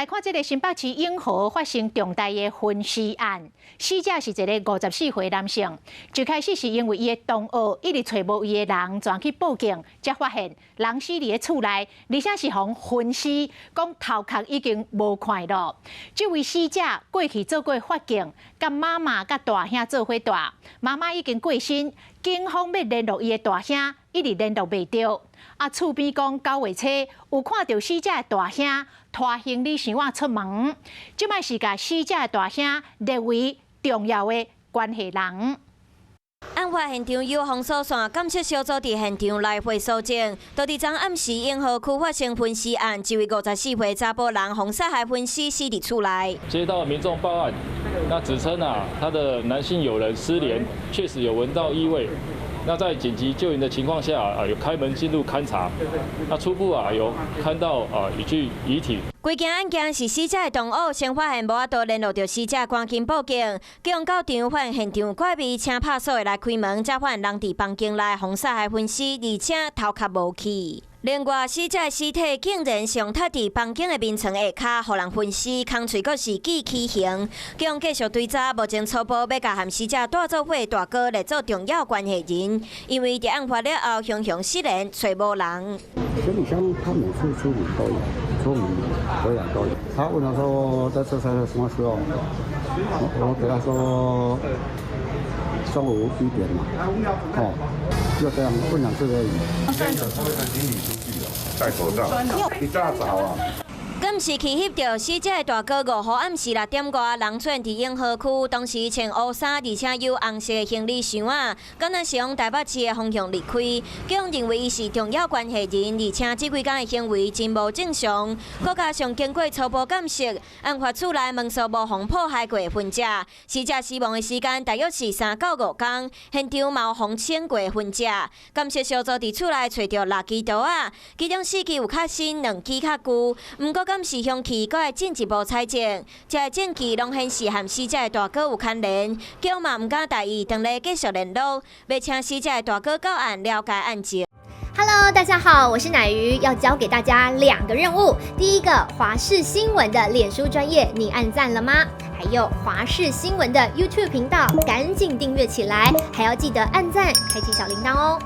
來看這個新北市永和發生重大的分屍案，死者是一个54歲男性。一開始是因為伊的同學一直揣無伊的人，轉去報警，才發現人死佇咧厝內，而且是予分屍，講頭殼已經無塊囉。這位死者過去做過髮型，佮媽媽佮大兄做伙住，媽媽已經過身，警方欲聯絡伊的大兄，一直聯絡袂著。啊，厝邊講9月初有看著死者的大兄拖行李箱仔出門，這擺是共死者的大兄列為重要的關係人。案發現場有封鎖線，監測小組佇現場來回搜證。就佇昨暗時，永和區發生分屍案，一位54歲查埔人予殺害分屍死佇厝內。接到民眾報案，那指稱啊，他的男性友人失聯，確實有聞到異味。那在緊急救援的情況下啊，有開門進入勘查，那初步啊有看到啊一具遺體。規件案件是死者的同學先發現無法度聯絡著死者，趕緊報警。警方到場發現現場怪味，請拍鎖的來開門，才發現人佇房間內予殺害分屍，而且頭殼無去。另外，死者屍體竟然上貼佇房間的眠床下跤，予人分屍，空喙閣是記畸形。警方繼續追查，目前初步欲共和死者蹛做伙大哥列做重要關係人，因為佇案發了後，雄雄失聯，揣無人。行李箱他每次出門都有，出門回來都有。他問他說在車上什麼時候？我給他說中午1點嘛，哦，就這樣問兩次而已。戴口罩，一大早啊。監視器翕著死者的大哥5號暗時6點外，人出現佇永和區，當時穿烏衫，而且有紅色的行李箱仔，敢若是往臺北市的方向離開。警方認為伊是重要關係人，而且這幾工的行為真無正常。閣加上經過初步鑑識，案發厝內門鎖無予破壞過的痕跡，死者死亡的時間大約是3到5工，現場嘛有予清過的痕跡。鑑識小組佇厝內揣著六支刀仔，其中四支有較新，兩支較舊。毋過監視兇器閣愛進一步採證，這个證據攏顯示和死者的大哥有牽連，警方嘛毋敢大意，當咧繼續聯絡，欲請死者的大哥到案了解案情。 Hello，大家好，我是乃瑜，要交給大家兩個任務。第一個，華視新聞的臉書專頁，你按讚了嗎？還有華視新聞的 YouTube 頻道，趕緊訂閱起來，還要記得按讚，開啟小鈴鐺哦。